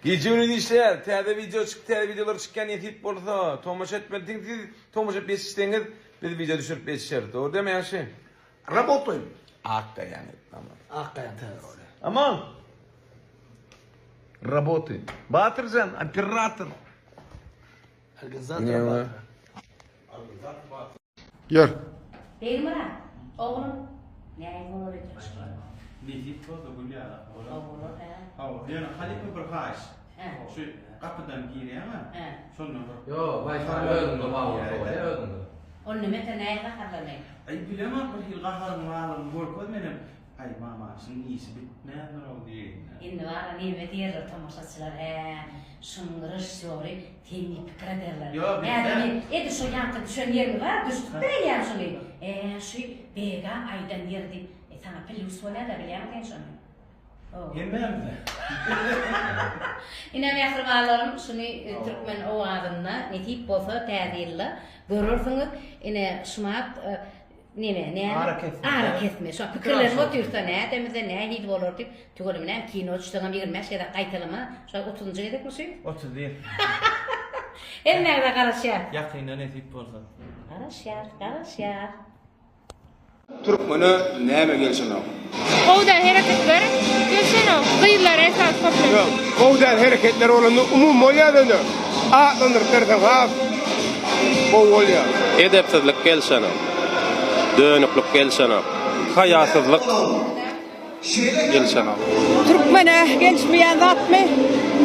Gije güniz işleýär. Täze wideo çyk täze wideolar çykýar nesip bolsa. Tomaşa etmeli siz tomaşa edip ýetişseňiz biz wideo düşürip ýetişeris. Dogry dälmi ýagşy? Rabotaýym. Ak gaýaň et tamam. Ak gaýaň täze roly. Aman. Rabotaýym. Batyrjan operator. Organizator Batyr. Ýör. Begmyrat, oglum, näin bolar eken şu? Nesip bolsa gül ýalak bolar. Hawa bolar, hä. Hawa, ýöne halypa bir haýyş. Hä. Şu gapydan girýäň-ä, Hä. şonda bir. Ýok, Wi-Fi özüňde bar bolsa bolýa özüňde. Onda men sen näin gaharlanaýyn? Aý, bilemok bir hili gaharyň barlygyny görkez menem. Aý, mama, şuň işi bitmändir-ow diýeýin-dä. Indi bar-a neme diýerler tomaşaçylar, hä, şunuň režissýory sen diýip pikir ederler. Ýok, Häzir bizde. men edil şo ýaňky düşen ýerimiz bar, düşdük-dä eýýäm şuny. Ä, şu Begaň aýdan ýeri diýip, e, saňa plýus bolýa-da, bilýäňmi sen şony? Hawa. Hemmämize. Ine, mähribanlarym, şuny Türkmen owazynda nesip bolsa täze ýylda görersiňiz. Ine, şumat Neme, näme? Arakesme. Arakesme. Şo pikirlenip otyrsa, nädemizde, nähili bolar diýip, tüweleme näme kino düşseňem 25 gezek gaýtalama, şo otuzynjy gezekmi şu? 31. Hemmäňize garaşýas. Ýakynda nesip bolsa. Garaşýas, garaşýas. Türkmene näme gelşenok? Gowy däl hereketler gelşenok. Gyzlara esasy köplenç. Ýok, gowy däl hereketler bolanda umumy bolýar ýöne atlandyryp berseň has gowy bolýar. Edepsizlik gelşenok. Dönüklik gelşenok. Haýasyzlyk gelşenok. Türkmene gelişmeýän zatmy?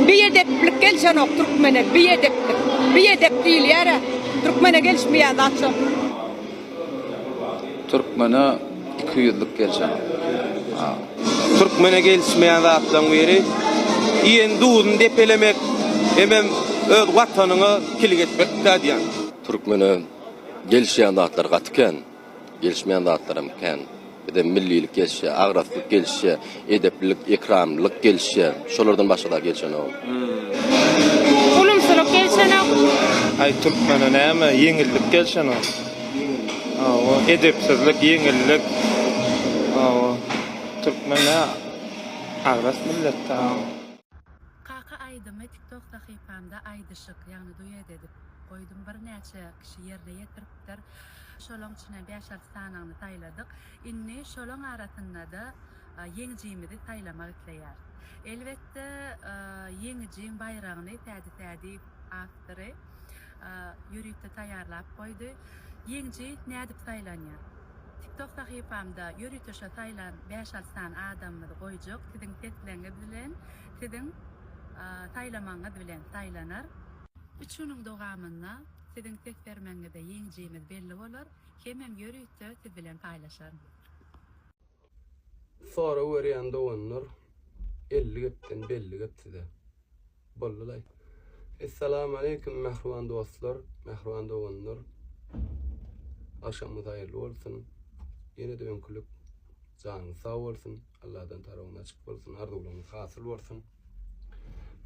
Biedeplik gelşenok türkmene, biedeplik. Biedep diýilýär-ä. Türkmene gelişmeýän zat şo. Türkmene ikiýüzlük gelşenok. Türkmene gelişmeýän zatlaryň biri iýen duzuny depelemek hemem öz watanyňa ikilik etmek-dä diýýän. Türkmene gelişýän zatlar gaty kän, gelişmeýän zatlaram kän. Bize millilik gelişýär, agraslyk gelişýär, edeplilik, ekramlylyk gelişýär. Şolardan başga zat gelşenok. Ulumsylyk gelşenok. Aý türkmene näme ýeňillik gelşenok. Hawa edepsizlik, ýeňillik. Hawa türkmen nä agras millet-dä. Kaka aýdymy tiktok sahypamda aýdyşyk ýagny duet edip goýdum birnäçe kişi ýerine ýetiripdir şolaň içinden bäş alty sanyny saýladyk indi şolaň arasyndada ýeňijimizi saýlamak isleýäris elbetde ýeňijiň baýragyny Sädi Sädiýew awtory ýörite taýýarlap goýdy ýeňiji nädip saýlanýar tiktok sahypamda ýörite şo saýlan bäş alty sany adamymyzy goýjak siziň sesleňiz bilen siziň saýlamagyňyz bilen saýlanar. Üç günüň dowamynda siziň ses bermegiňizde ýeňijimiz belli bolar, hemem ýörite siz bilen paýlaşaryn. Sorag berýän doganlar 50 gepden belli gep size. Boldylaý. Essalamu aleýkum mähriban dostlar, mähriban doganlar. Agşamyňyz haýyrly bolsun. Ýene-de öňkülik janyňyz sag bolsun. Alladan tarabyňyz açyk bolsun, arzuwlaryňyz hasyl bolsun.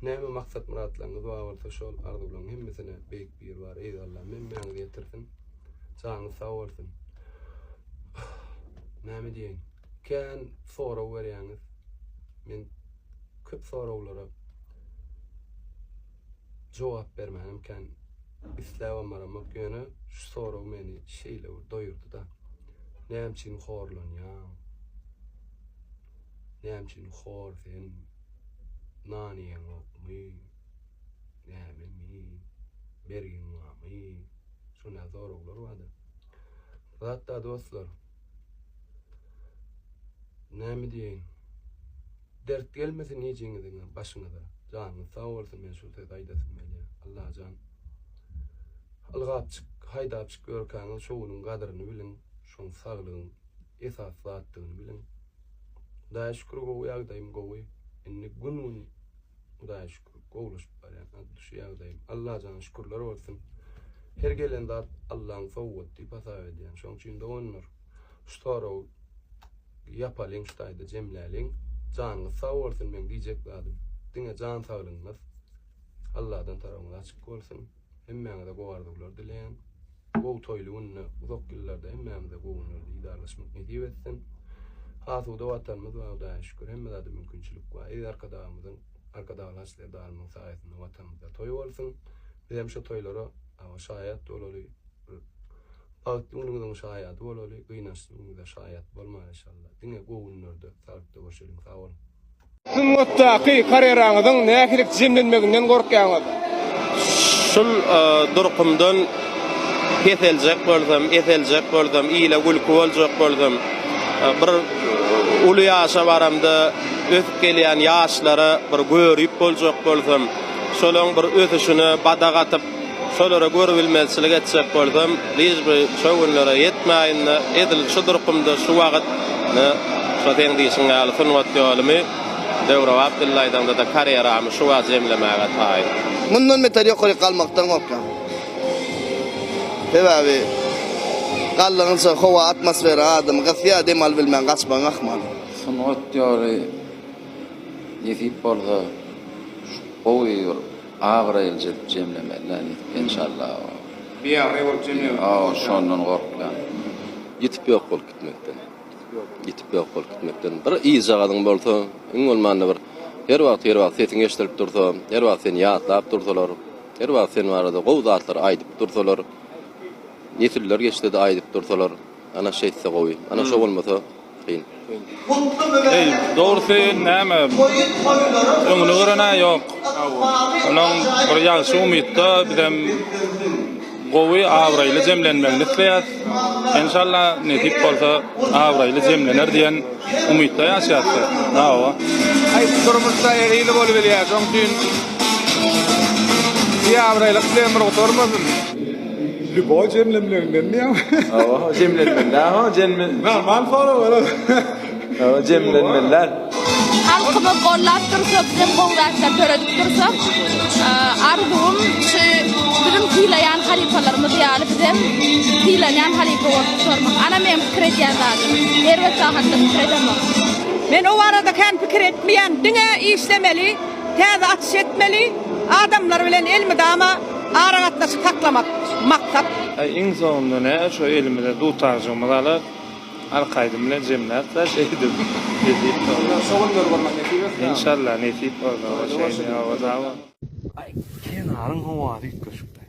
Näme maksat-myratlaryňyz bar bolsa şol arzuwlaryň hemmesine Beýik Biribar Eziz Allam hemmäňizi ýetirsin. Janyňyz sag bolsun. Näme diýeýin? Kän sorag berýäňiz. Men köp soraglara jogap bermänem kän isläbem baramok. Ýöne şu sorag meni şeýle bir doýurdy-da. Näme üçin horlanýaň? Näme üçin hor sen? Nan iýeňokmy? Nämemi? Bergiň barmy? Şonda soraglar bardy. Zatda dostlar. Näme diýeýin? Dert gelmesin hijiňiziň başyňyza. Janyňyz sag bolsun men şu sözi aýdasym gelýär. Allajan ylgapjyk, haýdapjyk ýörkäňiz şo günüň gadyryny biliň, şoň saglygyň esasy zatdygyny biliň. Hudaýa şükür gowy ýagdaýym gowy. Indi gün-gün Hudaýa şükür gowulaşyp barýan şu ýagdaýym. Allajana şükürler bolsun. Her gelen zat Allaň sowgady diýip hasap edýän. Şoň üçin doganlar şu soragy ýapalyň şu taýda jemläliň. Janyňyz sag bolsun meň diýjek zadym. Diňe jan saglygyňyz Alladan tarabyňyz açyk bolsun. Hemmäňize gowy arzuwlar dileýän. Gowy toýly günde uzak ýyllarda hemmämize gowy günlerde didarlaşmak nesip etsin. Asuda watanymyz bar Hudaýa şükür hemme zada mümkinçilik bar. Eziz Arkadagymyzyň. Arkadagly Serdarymyzyň saýasynda Watanymyzda toý bolsun. Bizem şo toýlara şaýat bolaly. Bir bagtly günüňiziň şaýady bolaly, gynançly günüňize şaýat bolmaly inşallah. Diňe gowy günlerde saglykda görşeliň. Sag boluň. Sungatdaky karýeraňyzyň nähili jemlenmeginden gorkýaňyz? Şul durkumdan peseljek bolsam, eseljek bolsam, ile gülki boljak bolsam, bir uly ýaşa baramda ösüp gelýän ýaşlara bir görip boljak bolsam, şolaň bir ösüşine badak atyp, şolara görübilmezçilik etjek bolsam, liž bi şo günlere ýetmäýin-de, edil şu durkumda, şu wagt, ine, şo seň diýşiň ýaly sungat ýolumy, döwrebap dilde aýdaňda-da karýeramy şu wagt jemlemäge taýyn. Mundan beter ýokaryk galmakdan gorkýan. Sebäbi galdygyňça howa atmosfera adamy gysýar, dem alyp bilmän gaçmagyň ahmal. Sungat ýoly nesip bolsa şu gowy bir abraýly edip jemlemeli nesip enşalla. Biabraý bolup jemlemek. Hawa şondan gorkýan. Ýitip ýok bolup gitmekden. Ýitip ýok bolup gitmekden. Bir yzjagazyň bolsa, iň bolmanda bir her wagt her wagt sesiňi eşidilip dursa, her wagt seni ýatlap dursalar, her wagt sen barada gowy zatlar aýdyp dursalar, nesiller geçse-de aýdyp dursalar, ana şeýtse gowy. Ana şo bolmasa kyn. Eý, dogrusy näme, öňüni gören-ä ýok. Onuň bir ýagşy umytda bizem gowy, abraýly jemlenmegini isleýäs. Enşalla, nesip bolsa, abraýly jemlener diýen umytda ýaşaýas. Hawa. Aý, durmuşda her hili bolubilýär, şoň üçin biabraýlyk bilen bir gutarmasyn. Lýuboý jemlenmeginden diýýäňmi? Hawa, jemlenmeli däl, ha, jemlen. Normal sorag olar. Hawa, jemlenmeli däl. Halkymyz gollap dursa, bizem gowy zatlar döredip dursak, arzuwym şu biziň sylaýan halypalarymyz ýaly bizem sylanýan halypa bolup gutarmak. Ana meň pikir edýän zadym. Erbet zat hakda pikir edemok. Men o barada kän pikir etmeýän. Diňe işlemeli, täze açyş etmeli, adamlar bilen elmydama Aragatnaşyk saklamak maksat. Aý iň soňunda nä şo elimize dutarjygymyzy alar, arkaýdym bilen jemläris-dä şeýdip. Nesip bolsa. Şo günleri görmek nesip etsin. Enşalla nesip bolsa şeýle hawa sag bol. Aý kenaryň howasy üýtgeşikdä.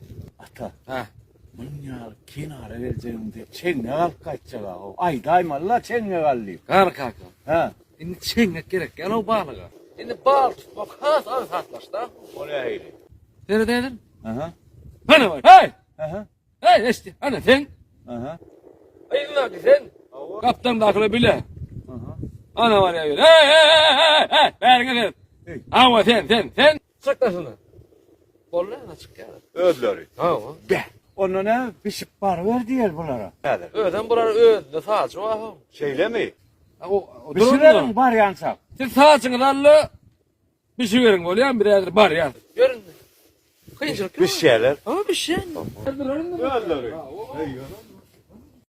Ata. Hä. Munuň ýaly kenara geljegiňde çeňňek alyp gaýtjag-a. Aýdaýmaly-la çeňňek al diýip. Garry kaka. Hä. Indi çeňňek gerek däl-ow balyga. Indi balyk tutmak has aňsatlaşdy-a. O nähili? Seret häzir. Aha. Hana bak. Hey! Aha. Hey, eşdi. Hana sen. Aha. Yzyndaky sen. Gapdamdakylar bile. Aha. Ana var ya. Hey, hey, hey, hey, hey. Bäriňe seret. Hawa sen, sen, sen. Çyk daşyna. Boldy, ana çykýar. Özleri. Hawa. Be. Onda näme bişip baryber diýeli bulara. Häzir. Özem bular özünde sajy bar. Şeýlemi? O, Bişireliň barýançak. Siz sajyňyzy al-da, Bişiberiň bolýamy biz häzir barýas. Ýör indi. Kynçylyk ýok. Bişýärler. Hawa bişýär. Özleri.